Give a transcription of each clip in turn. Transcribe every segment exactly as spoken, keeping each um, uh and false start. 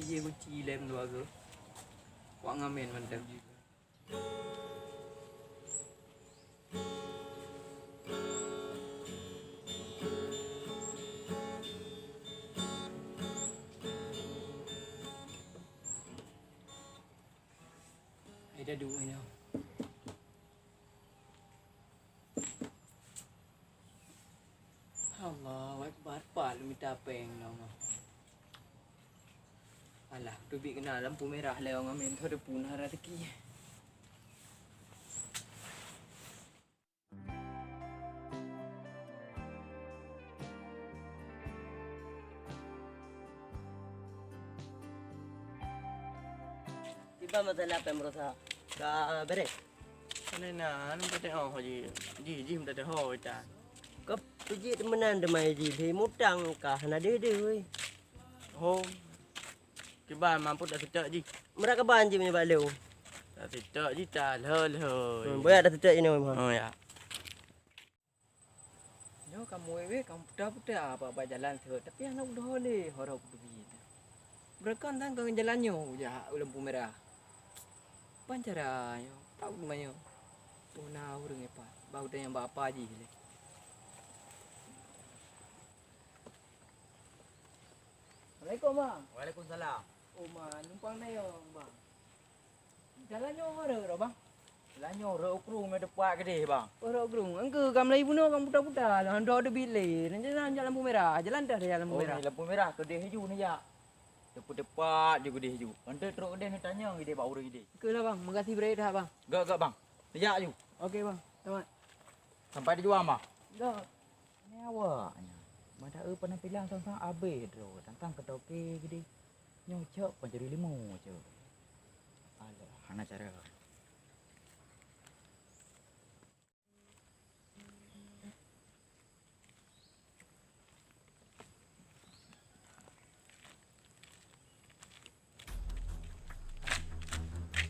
Jih kunci lem dua go. Wak ngamen mantap. Ai dah duek nyoe. Allahu Akbar, pat lôn mita péng lom. Alah, teubiet keunan lampu merah lé, ngon meuntho teupeu na rezeki. Kiban masalah péng meurasa ka beres? Hana na, hana meutateuho jih. Jih, jih meutateuho ita. Ka peujeuet meunan teuma jih, lheueh mutang ka hana deuh-deuh weh. Ho. Kiban mampu taseutôt jih. Meuraka ban jih meunyoe bak lôn. Taseutôt jih ta lheueh-lheueh. Hmm, boya taseutôt jinoe, Mak. Oh, ya. Nyoe kamoe weh, kamoe puta-puta bak, bak jalan seuhet, tapi hana kudoh lé, horo kuteubiet. Beureukon tan keu jalan nyoe jak u lampu merah. Ban cara nyoe, tak teuma nyoe. Oh, na ureueng ipat, bak utang nyang bak apa jih lé. Assalamualaikum, Bang. Waalaikumsalam. Oh, ma, numpang na nyoe, Bang. Jalan nyoe rot, rot, Bang? Jalan nyoe rot u krueng, nyoe teumpat keudeh, Bang. Oh, rot u krueng. Engkeu ka meulayeue bunoe, ka puta-puta. Lah, hana teubiet lé. Nan jalan, jalan lampu merah. Jalan dah, dah jalan lampu merah. Oh, ni lampu merah, keudeh laju neujak. Teupeu teumpat ju keudeh laju. Nanti trok keudeh neutanyong ideh bak ureueng ideh. Oke lah, Bang. Makasih beuraya that, Bang. Gak, gak, Bang. Neujak laju. Oke, Bang. Selamat. Sampai tujuan, Bang. Gak. Nyoe awak nyan. Mada eu panampilan sang-sang abéh droe, tantang keutoke geude. Nyoe cok pancuri limo cok. Alah, hana cara.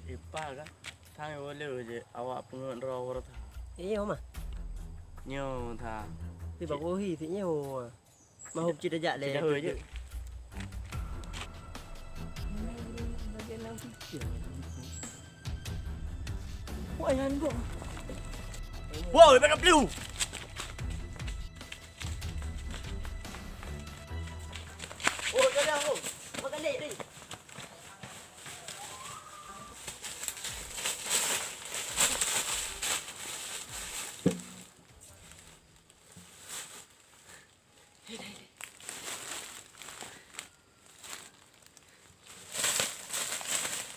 Ipa ka, sang wole je awak peungeut droe uroe that. Iyo, mah. Nyoe that. Ti bak uhi ti nyoe. Mahop cit tajak lé. Cit dahôi je. Wah, yang dua. Wow, lepas dah pelu. Oh, dah dah, oh. Makan leh, leh.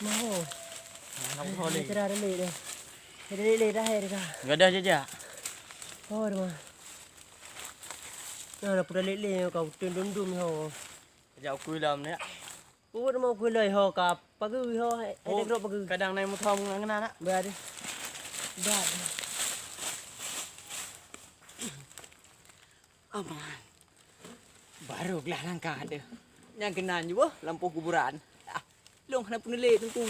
Mau. Nak buka leh. Cerah dulu deh. Dulu deh, dah, dah. Gadah je, jak. Oh, rumah. Nah, dah pura lele kau tundum-dum ho. Jak ukui lam ni. Uwet mau kulai ho ka pageue ho, hai, hai. Oh, dagrok pageue. Kadang nai muthom ngon na. Ba deh. Ba deh. Aman. Baru glah langkah deh. Nyang keunan ju boh lampu kuburan. Ah, long hana peunulé tungku.